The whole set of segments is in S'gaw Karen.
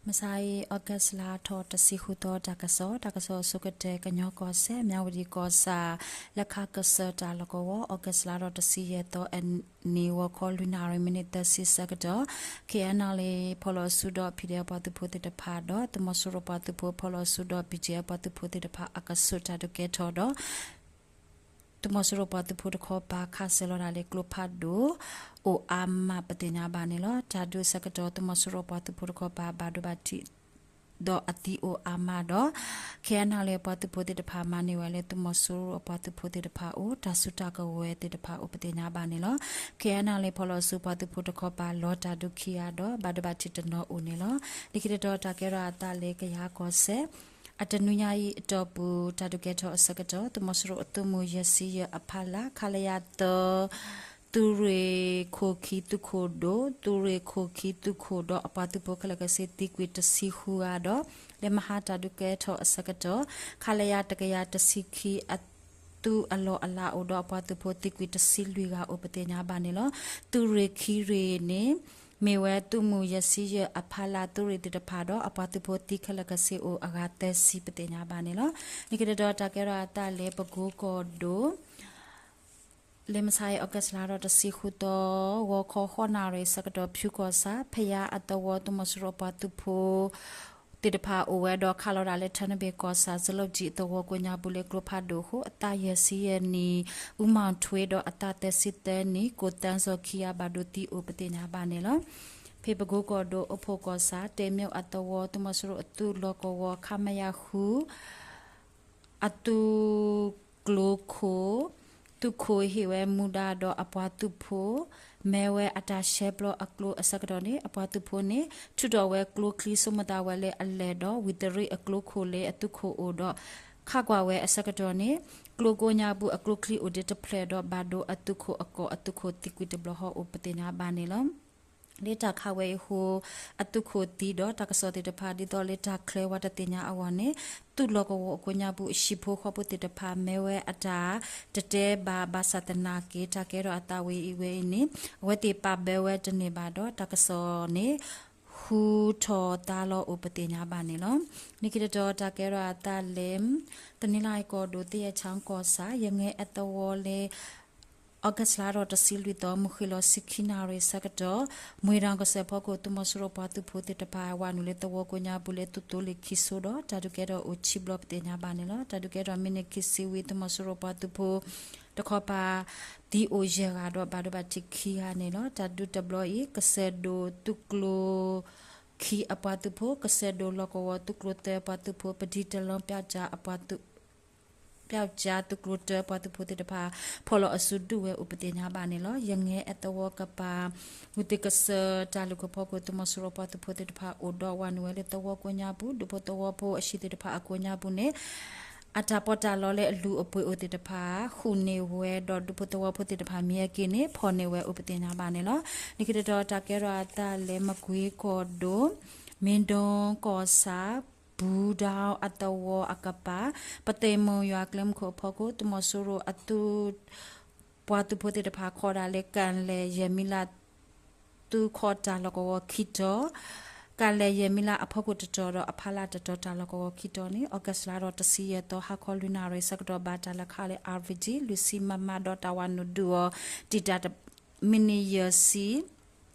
မဆါအံၤ August လါထီၣ်တဆံဃုသီ တၢ်ကစီၣ်, တၢ်ကစီၣ်အဆိကတၢၢ် ကညီကီၢ်စဲၣ် မၠၣ်ဝတံၣ်ကီၢ်ဆၣ် လၢခါကစၢၢ်တၢ်လီၢ်ကဝီၤ August လါထီၣ်တဆံယဲၢ်သီအနံၤ ဂီၤခီလွံၢ်နၣ်ရံၣ် မံးနံးသၢဆံဆၢကတီၢ် ခ့ၣ်အဲၣ်နၣ်လ့ၣ် ဖီၣ်လီၤအစုဒီး ဖံးဒဲး ပှၤသုးဖိသ့ၣ်တဖၣ်ဒီး သုးမီၤစိရိၤပှၤသုးဖိ ဖီၣ်လီၤအစုဒီး ဘံၣ်ကၠ့အပှၤသုးဖိသ့ၣ်တဖၣ် အကဆူးတၢ်ဒုးကဲထီၣ်ဒီး သုးမီၤစိရိၤပှၤသုးဖိတခီပၤ ခးစၢၤလီၤတၢ်လၢကျိဖးဒိၣ် အိၣ်အါမးပသ့ၣ်ညါဘၣ်န့ၣ်လီၤ. တၢ်ဒုးအဆၢကတီၢ် သုးမီၤစိရိၤပှၤသုးဖိတခီပၤ ဘၣ်ဒိဘၣ်ထံးဒီးအသံအိၣ်အါမးဒီး ခ့ၣ်အဲၣ်နၣ်လ့ၣ်ပှၤသုးဖိသ့ၣ်တဖၣ် မၤန့ၢ်ဝဲလၢသုးမီၤစိရိၤအပှၤသုးဖိသ့ၣ်တဖၣ်အအိၣ် တၢ်စုတၢ်ကဝဲၤသ့ၣ်တဖၣ်အိၣ်ပသ့ၣ်ညါဘၣ်န့ၣ်လီၤ. ခ့ၣ်အဲၣ်နၣ်လ့ၣ် ဖီၣ်လီၤအစုပှၤသုးဖိတခီပၤ လီၤတၢ်ဒုးခံဂၤဒီး ဘၣ်ဒိဘၣ်ထံးတနီၤအိၣ်န့ၣ်လီၤ. လၢခံတတီၤ တၢ်ကဲထီၣ်အသးလၢကယၤကီၢ်စဲၣ် အတနွံညါအံၤအတီၢ်ပူၤ တၢ်ဒုးကဲထီၣ်အဆၢကတီၢ် သုးမီၤစိရိၤအသုးမုၢ်ယဲၢ်ဆံယဲၢ်အဖီလာ် ခလရ သၢ သုးရ့ၣ်ခိၣ်ခံသုးခိၣ်ဒိၣ် သုးရ့ၣ်ခိၣ်ခံသုးခိၣ်ဒီး အပှၤသုးဖိခဲလၢာ်ခဲဆ့ သံကွံာ်တဆံဃုဂၤဒီး လၢမဟါတၢ်ဒုးကဲထီၣ်အဆၢကတီၢ် ခလရ တကယၤတဆံခံ အသုးအလီၢ်အလၤအိၣ်ဒီး အပှၤသုးဖိသံကွံာ်တဆံလွံၢ်ဂၤ အိၣ်ပသ့ၣ်ညါဘၣ်န့ၣ်လီၤ. သုးရ့ၣ်ခံရ့ၣ်န့ၣ် မ့ၢ်ဝဲသုးမုၢ်ယဲၢ်ဆံယဲၢ်အဖီလာ်သုးရ့ၣ်သ့ၣ်တဖၣ်ဒီး အပှၤသုးဖိသံခဲလၢာ်ခဲဆ့အိၣ်အဂၤသၢဆံပသ့ၣ်ညါဘၣ်န့ၣ်လီၤ. လၢခံတတီၤ တၢ်ကဲထီၣ်အသးလၢပကိကီၢ်ဒိၣ် လၢမဆါအံၤ August လါထီၣ်တဆံဃုသီ ဂီၤခီဃိးနၣ်ရံၣ်ဆၢကတီၢ် ဖၠူကီၢ်ဆၣ် ဖယါအသဝီ သုးမီၤစိရိၤပှၤသုးဖိသ့ၣ်တဖၣ်အိၣ်ဝဲဒီး ခးလီၤတၢ်လၢထၢနဘ့ၣ်ကီၢ်ဆၣ် စလီၣ်ကၠံအသဝီကိးညါပူၤလၢကျိဖးဒိၣ်အဃိ အသးယဲၢ်ဆံယဲၢ်နံၣ် အူမီၣ်ထွ့ဒီးအသးသၢဆံသၢနံၣ် ကိၣ်သၣ်စီၤခံဂၤ ဘၣ်ဒိသံအိၣ်ပသ့ၣ်ညါဘၣ်န့ၣ်လီၤ. ဖဲပကိကီၢ်ဒိၣ် အိၣ်ဖှိၣ်ကီၢ်ဆၣ် တဲမ့ၣ်အသဝီ သုးမီၤစိရိၤအသုးလီၢ်ကဝီၤ ခမရ ဃု အသုးကျိခိၣ် သုးခိၣ်ဟ့ၣ်ဝဲမူဒါဒီးအပှၤသုးဖိ မ့ၢ်ဝဲအတၢ်ရှဲပျီအကျိအဆၢကတီၢ်န့ၣ် အပှၤသုးဖိန့ၣ် ထုးထီၣ်ဝဲကျိချံ ဆိကမိၣ်သးဝဲလၢအလဲၢ်ဒီး ဝံၤတရံးအကျိခိၣ်လၢအသုးခိၣ်အိၣ်ဒီး ခးကွၢ်ဝဲအဆၢကတီၢ်န့ၣ် ကျိကိးညါပူၤအကျိချံအိၣ်ဒံးတဖျၢၣ်ဒီး ဘၣ်ဒိအသုးခိၣ်အကိာ်အသုးခိၣ်သံကွံာ်တဘျီဃီအိၣ်ပသ့ၣ်ညါဘၣ်န့ၣ်လီၤ. လၢတၢ်ခးဝဲအံၤအဃိ အသုးခိၣ်သံဒီးတၢ်ကစီၣ်သ့ၣ်တဖၣ် ဒ်သိးလၢတၢ်ချၢဝဲတသ့ၣ်ညါအဂီၢ်န့ၣ် သုးလီၢ်ကဝီၤအကိးညါပူၤ အဟံၣ်ဖိဃီဖိသ့ၣ်တဖၣ် မ့ၢ်ဝဲအတၢ်တတဲဘၣ် ဘၣ်ဆၣ်သနာ်က့ တၢ်ကဲထီၣ်အသးဝဲအံၤဝဲအံၤန့ၣ် အဝဲသ့ၣ်ပာ်ဘၢဝဲတန့ၢ်ဘၣ်ဒီး တၢ်ကစီၣ်န့ၣ် ဟူထီၣ်သါလီၤအိၣ်ပသ့ၣ်ညါဘၣ်န့ၣ်လီၤ. လၢခံတတီၤ တၢ်ကဲထီၣ်အသးလၢ တနီသရံၣ်ကီၢ်ဒိၣ် သယဲၢ်ဆၣ်ကီၢ်ဆၣ် ယငဲအသဝီလၢ August လါထီၣ်တဆံလွံၢ်သီ မုၢ်ဃ့ၢ်လီၤဆံခံနၣ်ရံၣ်ဆၢကတီၢ် မွ့ၢ်ဒီကစၢၢ်ဖီခိၣ် သုးမီၤစိရိၤပှၤသုးဖိသ့ၣ်တဖၣ် ဝးနုာ်လၢသဝီကိးညါပူၤလၢသုးသိလ့ၣ်ခံစိဒီး တၢ်ဒုးကဲထီၣ်အိၣ်ခံဘျီပသ့ၣ်ညါဘၣ်န့ၣ်လီၤ. တၢ်ဒုးကဲထီၣ်မံးနံးခံဆံဝံၤ သုးမီၤစိရိၤပှၤသုးဖိတခီပၤ သံအိၣ်ယဲၢ်ဂၤဒီး ဘၣ်ဒိဘၣ်ထံးခံဂၤန့ၣ်လီၤ. တၢ်ဒုးတဘျီအံၤ ကစၢၢ်ဒိၣ်သုးကျိၤ ခံအပှၤသုးဖိ ကစၢၢ်ဒိၣ်လီၢ်ကဝီၤသုးကျိၤသၢပှၤသုးဖိ ပဒံတလီပျောက်ကျားအပှၤသုး ပျောက်ကျားသုးကျိၤတၢပှၤသုးဖိသ့ၣ်တဖၣ် ဖီၣ်လီၤအစုဒုးဝဲအိၣ်ပသ့ၣ်ညါဘၣ်န့ၣ်လီၤ. ယငဲအသဝီကပၤ ဝံၤသ့ၣ်ကစၢၢ်တၢ်လုၢ်ခိၣ်ဖီခိၣ် သုးမီၤစိရိၤပှၤသုးဖိသ့ၣ်တဖၣ်အိၣ်ဒီးဝးနုာ်ဝဲလၢသဝီကိးညါပူၤ ဒူဖိသဝီဖိအဟံၣ်သ့ၣ်တဖၣ်အကိးညါပူၤန့ၣ် အတၢ်ပီးတၢ်လီလၢအလုၢ်အပှ့ၤအိၣ်သ့ၣ်တဖၣ် ဃုာ်န့ၢ်ဝဲဒီး ဒူဖိသဝီဖိသ့ၣ်တဖၣ်မ့ၢ်ဟဲက့ၤန့ၣ် ဖီၣ်န့ၢ်ဝဲအိၣ်ပသ့ၣ်ညါဘၣ်န့ၣ်လီၤ. လၢခံတတီၤ တၢ်ကဲထီၣ်အသးလၢမကွ့ကီၢ်ဒိၣ် မ့ၢ်ဒိကီၢ်ဆၣ် ပူၤဒၣ်အသဝီအကပၤ ပသ့ၣ်မုၢ်ယွၤကျဲမုၢ်ခိၣ်အဖီခိၣ် သုးမီၤစိရိၤအသုး ပှၤသုးဖိသ့ၣ်တဖၣ် ခိးဒၣ်လၢကၣ်လဲၣ်ယဲၢ်မံလါ သုးခိးတၢ်လီၢ်ကဝီၤခံတီၤ ကၣ်လဲၣ်ယဲၢ်မံလါအဖီခိၣ်တတီၤဒီး အဖီလာ်တတီၤတၢ်လီၢ်ကဝီၤခံတီၤန့ၣ် August လါထီၣ်တဆံယဲၢ်သီ ဟါခီလွံၢ်နၣ်ရံၣ်ဆၢကတီၢ် ဘၣ်တၢ်လဲၤခးလၢ RPG လွံၢ်ဆံ MM ဒီးတၢ်ဝးနုာ်ဒုးအီၤ တံာ်တာ် မံးနံးယဲၢ်ဆံ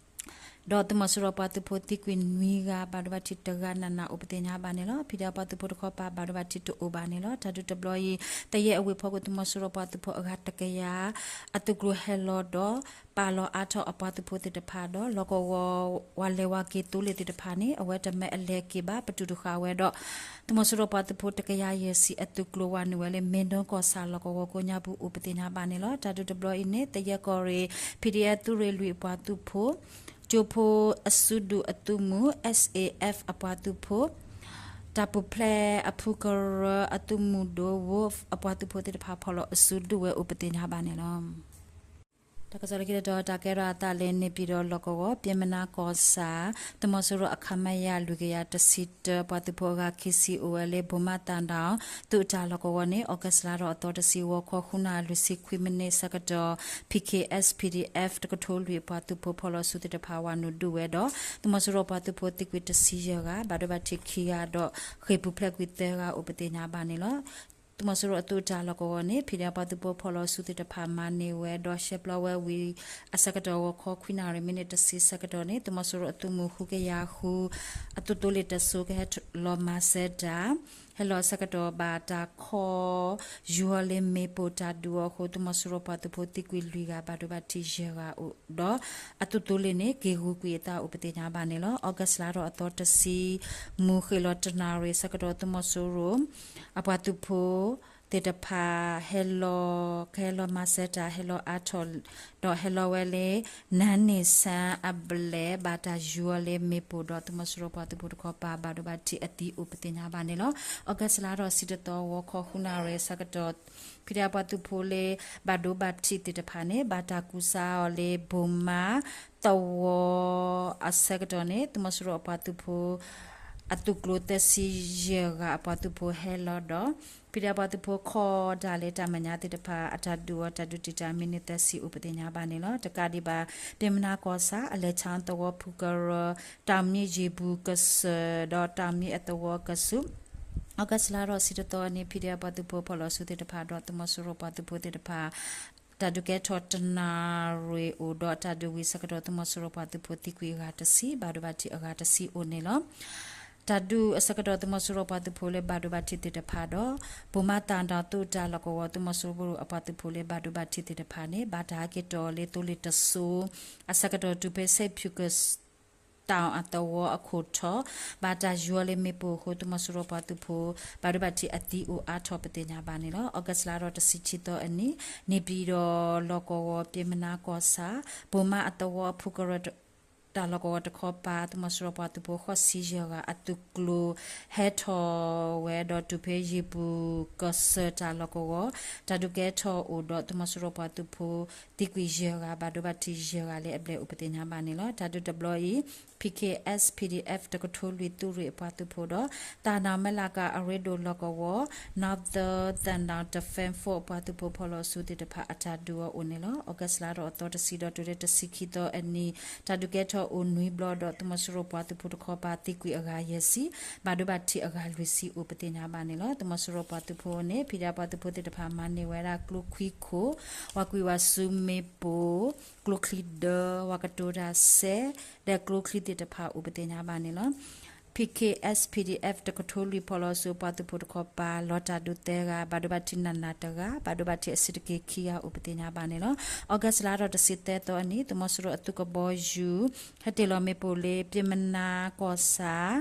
ဒီးသုးမီၤစိရိၤပှၤသုးဖိသံကွံာ်နွံဂၤ ဘၣ်ဒိဘၣ်ထံးတဂၤနးနးအိၣ်ပသ့ၣ်ညါဘၣ်န့ၣ်လီၤ. ဖံးဒဲးပှၤသုးဖိတခီပၤ ဘၣ်ဒိဘၣ်ထံးတအိၣ်ဘၣ်န့ၣ်လီၤ. တၢ်ဒုးတဘျီအံၤ သယဲၢ်အဝ့ၢ်ဖီခိၣ် သုးမီၤစိရိၤပှၤသုးဖိအဂၤတကယၤ အသုးကျိၤဟဲလီၤဒီး ပာ်လီၤအါထီၣ်အပှၤသုးဖိသ့ၣ်တဖၣ်ဒီး လီၢ်ကဝီၤဝၤလဲၤဝၤက့ၤသိလ့ၣ်သ့ၣ်တဖၣ်န့ၣ် အဝဲတမ့ၢ်အလဲၤက့ၤဘၣ် ပတုာ်တဃာ်ဝဲဒီး သုးမီၤစိရိၤပှၤသုးဖိတကယၤယဲၢ်ဆံ အသုးကျိၤဝၤနုာ်ဝဲလၢ မ့ၢ်ဒိကီၢ်ဆၣ်လီၢ်ကဝီၤကိးညါပူၤအိၣ်ပသ့ၣ်ညါဘၣ်န့ၣ်လီၤ. တၢ်ဒုးတဘျီအံၤန့ၣ် သယဲၢ်ကီၢ်ရ့ၣ် ဖံးဒဲးသုးရ့ၣ်လွံၢ်အပှၤသုးဖိ ကၠိဖိအစုဒုၣ်အသုးမုၢ် SAF အပှၤသုးဖိ တၢ်ပူၤဖျဲးအဖုကရၢအသုးမုၢ်ဒိၣ် Wolf အပှၤသုးဖိသ့ၣ်တဖၣ် ဖီၣ်လီၤအစုဒုးဝဲအိၣ်ပသ့ၣ်ညါဘၣ်န့ၣ်လီၤ. တၢ်ကစီၣ်လၢခံတတီၤ တၢ်ကဲထီၣ်အသးလၢ န့ၣ်ပၠံၣ်တီၣ်လီၢ်ကဝီၤ ပျဲမနါကီၢ်ဆၣ် သုးမီၤစိရိၤအ ခမရ လွံၢ်ကယၤတဆံတၢ ပှၤသုးဖိအဂၤခံဆံအိၣ်ဝဲလၢ ဘိးမးတၢ်ဒီး သုးအတၢ်လီၢ်ကဝီၤန့ၣ် August လါထီၣ်အသီတဆံ ဂီၤခီဃုနၣ်ရံၣ်လွံၢ်ဆံခွံမံးနံးဆၢကတီၢ် P K S P D F တကထိလွံၢ်အပှၤသုးဖိဖီၣ်လီၤဆူသ့ၣ်တဖၣ် ဝၤနုာ်ဒုးဝဲဒီး သုးမီၤစိရိၤပှၤသုးဖိသံကွံာ်တဆံယဲၢ်ဂၤ ဘၣ်ဒိဘၣ်ထံးခံဂၤဒီး ဃ့ၢ်ပူၤဖျဲးကွံာ်သၢဂၤအိၣ်ပသ့ၣ်ညါဘၣ်န့ၣ်လီၤ. သုးမီၤစိရိၤအသုးတၢ်လီၢ်ကဝီၤန့ၣ် ဖံးဒဲးပှၤသုးဖိဖီၣ်လီၤဆူသ့ၣ်တဖၣ်မၤန့ၢ်ဝဲဒီး ရှဲပျီဝဲဝံၤအဆၢကတီၢ် ဂီၤခီခွံနၣ်ရံၣ်မံးနံးတဆံဆၢကတီၢ်န့ၣ် သုးမီၤစိရိၤအသုးမုၢ်ဃုကယၤဃု အသုးသိလ့ၣ်တစိၤကဟဲလီၤမၤစၢၤတၢ် ဟဲလီၤအဆၢကတီၢ်ဘၣ်တၢ်ခီ ယူၤအီၤလၢမ့ၣ်ပိၢ်တၢ်ဒုးအီၤအဃိ သုးမီၤစိရိၤပှၤသုးဖိသံကွံာ်လွံၢ်ဂၤ ဘၣ်ဒိဘၣ်ထံးယဲၢ်ဂၤအိၣ်ဒီး အသုးသိလ့ၣ်န့ၣ် က့ၤဂုာ်ကွံာ်အသးအိၣ်ပသ့ၣ်ညါဘၣ်န့ၣ်လီၤ. August လါထီၣ်အသီတဆံ မုၢ်ဃ့ၢ်လီၤတနၣ်ရံၣ်ဆၢကတီၢ် သုးမီၤစိရိၤ အပှၤသုးဖိသ့ၣ်တဖၣ် ဟဲလီၤ ကဟဲလီၤမၤစၢၤတၢ် ဟဲလီၤအါထီၣ် ဒီးဟဲလီၤဝဲလၢ နၢ်န့ၢ်ဆၣ်အဘျဲၣ် ဘၣ်တၢ်ယူၤအီၤလၢမ့ၣ်ပိၢ်ဒီး သုးမီၤစိရိၤပှၤသုးဖိတခီပၤ ဘၣ်ဒိဘၣ်ထံးအသံအိၣ်ပသ့ၣ်ညါဘၣ်န့ၣ်လီၤ. August လါထီၣ်ဆံတသီ ဂီၤခီဃုနၣ်ရံၣ်ဆၢကတီၢ် ဖံးဒဲးပှၤသုးဖိလၢ ဘၣ်ဒိဘၣ်ထံးသ့ၣ်တဖၣ်န့ၣ် ဘၣ်တၢ်ကူစါအီၤလၢ ဘိးမးသဝီအဆၢကတီၢ်န့ၣ် သုးမီၤစိရိၤအပှၤသုးဖိ အသုးကျိၤသၢဆံယဲၢ်ဂၤအပှၤသုးဖိဟဲလီၤဒီး ဖံးဒဲးပှၤသုးဖိခီတၢ်လၢတၢ်မဲာ်ညါသ့ၣ်တဖၣ် အတၢ်ဒုးအီၤတၢ်ဒုးတံာ်တာ် မံးနံးသၢဆံအိၣ်ပသ့ၣ်ညါဘၣ်န့ၣ်လီၤ. တကးဒံးဘၣ် ပျဲမနါကီၢ်ဆၣ် အလဲၤဆၣ်သဝီဖုကရၢ တၢ်မံယံာ်ပူၤကစၢၢ်ဒီးတၢ်မံအသဝီကဆူး August လါထီၣ်ဆံတသီအနံၤ ဖံးဒဲးပှၤသုးဖိဖီၣ်လီၤဆူသ့ၣ်တဖၣ်ဒီး သုးမီၤစိရိၤပှၤသုးဖိသ့ၣ်တဖၣ် တၢ်ဒုးကဲထီၣ်တနၣ်ရံၣ်အိၣ်ဒီးတၢ်ဒုးဝံၤဆၢကတီၢ် သုးမီၤစိရိၤပှၤသုးဖိသံကွံာ်အဂၤတဆံ ဘၣ်ဒိဘၣ်ထံးအဂၤတဆံအိၣ်န့ၣ်လီၤ. တၢ်ဒုးအဆၢကတီၢ် သုးမီၤစိရိၤပှၤသုးဖိလၢဘၣ်ဒိဘၣ်ထံးသ့ၣ်တဖၣ်ဒီး ဘိးမးတၢ်ဒီးသုးတၢ်လီၢ်ကဝီၤ သုးမီၤစိရိၤအပှၤသုးဖိလၢဘၣ်ဒိဘၣ်ထံးသ့ၣ်တဖၣ်န့ၣ် ဘၣ်တၢ်ဟဲက့ၤတီၢ်လၢသိလ့ၣ်တစိၤ အဆၢကတီၢ် တုၤဖဲစဲးဖၠူးက တၢ်အသဝီအခိၣ်ထီၣ် ဘၣ်တၢ်ယူၤအီၤလၢမ့ၣ်ပိၢ်အဃိ သုးမီၤစိရိၤပှၤသုးဖိ ဘၣ်ဒိဘၣ်ထံးအသံအိၣ်အါထီၣ်ပသ့ၣ်ညါဘၣ်န့ၣ်လီၤ. August လါထီၣ်တဆံခံသီအနံၤ န့ၣ်ပၠံၣ်တီၣ်လီၢ်ကဝီၤ ပျဲမနါကီၢ်ဆၣ် ဘိးမးအသဝီအဖုကရၢ တၢ်လီၢ်ကဝီၤတခီပၤ သုးမီၤစိရိၤပှၤသုးဖိဃိးဆံယဲၢ်ဂၤ အသုးကျိၤဟဲထီၣ်ဝဲဒီးတုၤဖဲယံာ်ပူၤကစၢၢ်တၢ်လီၢ်ကဝီၤ တၢ်ဒုးကဲထီၣ်အိၣ်ဒီး သုးမီၤစိရိၤပှၤသုးဖိ သံကွံာ်ယဲၢ်ဂၤ ဘၣ်ဒိဘၣ်ထံးယဲၢ်ဂၤလၢအဘျဲၣ်အိၣ်ပသ့ၣ်ညါဘၣ်န့ၣ်လီၤ. တၢ်ဒုးတဘျီအံၤ P K S P D F တကထိလွံၢ်သုးရ့ၣ်အပှၤသုးဖိဒီး တၢ်နီၢ်မဲလးကၤအရ့ဒိၣ်လီၢ်ကဝီၤ Northern Thang Dang Defense Force အပှၤသုးဖိဖီၣ်လီၤဆူသ့ၣ်တဖၣ်အတၢ်ဒုးအီၤအိၣ်န့ၣ်လီၤ. August လါထီၣ်အသီတဆံဒီးတုၤလၢတဆံခံသီအနံၤ တၢ်ဒုးကဲထီၣ်အိၣ်နွံဘျီဒီး သုးမီၤစိရိၤပှၤသုးဖိတခီပၤသံကွံာ်အဂၤယဲၢ်ဆံ ဘၣ်ဒိဘၣ်ထံးအဂၤလွံၢ်ဆံအိၣ်ပသ့ၣ်ညါဘၣ်န့ၣ်လီၤ. သုးမီၤစိရိၤပှၤသုးဖိန့ၣ် ဖံးဒဲးပှၤသုးဖိသ့ၣ်တဖၣ်မၤန့ၢ်ဝဲဒၣ်ကျိခွံခိၣ် ဝၤကွံာ်ဝၤဆူမ့ၣ်ပိၢ် ကျိချံဒၢ ဝၤကတိၤတၢ်စဲး ဒီးကျိချံသ့ၣ်တဖၣ်အိၣ်ပသ့ၣ်ညါဘၣ်န့ၣ်လီၤ. P K S P D F တကထိလွံၢ်ဖီၣ်လီၤဆူပှၤသုးဖိတခီပၤ လီၤတၢ်ဒုးသၢဂၤ ဘၣ်ဒိဘၣ်ထံးနးနးတဂၤ ဘၣ်ဒိဘၣ်ထံးအဆံးတက့ၢ်ခံဂၤအိၣ်ပသ့ၣ်ညါဘၣ်န့ၣ်လီၤ. August လါထီၣ်တဆံသၢသီအနံၤ သုးမီၤစိရိၤအသုးကဘီယူၤ ဟဲတ့ၢ်လီၤမ့ၣ်ပိၢ်လၢ ပျဲမနါကီၢ်ဆၣ်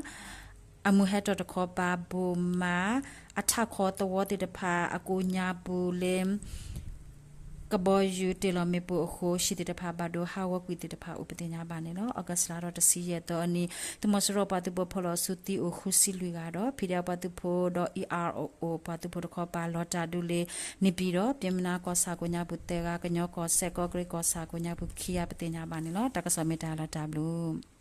အမုၢ်ဟဲထီၣ်တခီပၤ ဘိးမး အထးခီသဝီသ့ၣ်တဖၣ်အကိးညါပူၤလၢ ကဘီယူၤတ့ၢ်လီၤမ့ၣ်ပိၢ်အဃိ ဟံၣ်သ့ၣ်တဖၣ်ဘၣ်ဒိဟးဂီၤကွံာ်သ့ၣ်တဖၣ်အိၣ်ပသ့ၣ်ညါဘၣ်န့ၣ်လီၤ. August လါထီၣ်တဆံယဲၢ်သီအနံၤ သုးမီၤစိရိၤပှၤသုးဖိဖီၣ်လီၤဆူသံအိၣ်ဃုဆံလွံၢ်ဂၤဒီး ဖံးဒဲးပှၤသုးဖိဒီး E R O ပှၤသုးဖိတခီပၤ လီၤတၢ်ဒုးလၢ န့ၣ်ပၠံၣ်တီၣ် ပျဲမနါကီၢ်ဆၣ်ကိးညါပူၤသၢဂၤ ကညီကီၢ်စဲၣ် ကီၢ်ကရ့ၣ်ကီၢ်ဆၣ်ကိးညါပူၤခံဂၤပသ့ၣ်ညါဘၣ်န့ၣ်လီၤ. တၢ်ကစီၣ်မ့ၢ်တၢ်လီၤတၢ်ဘျုး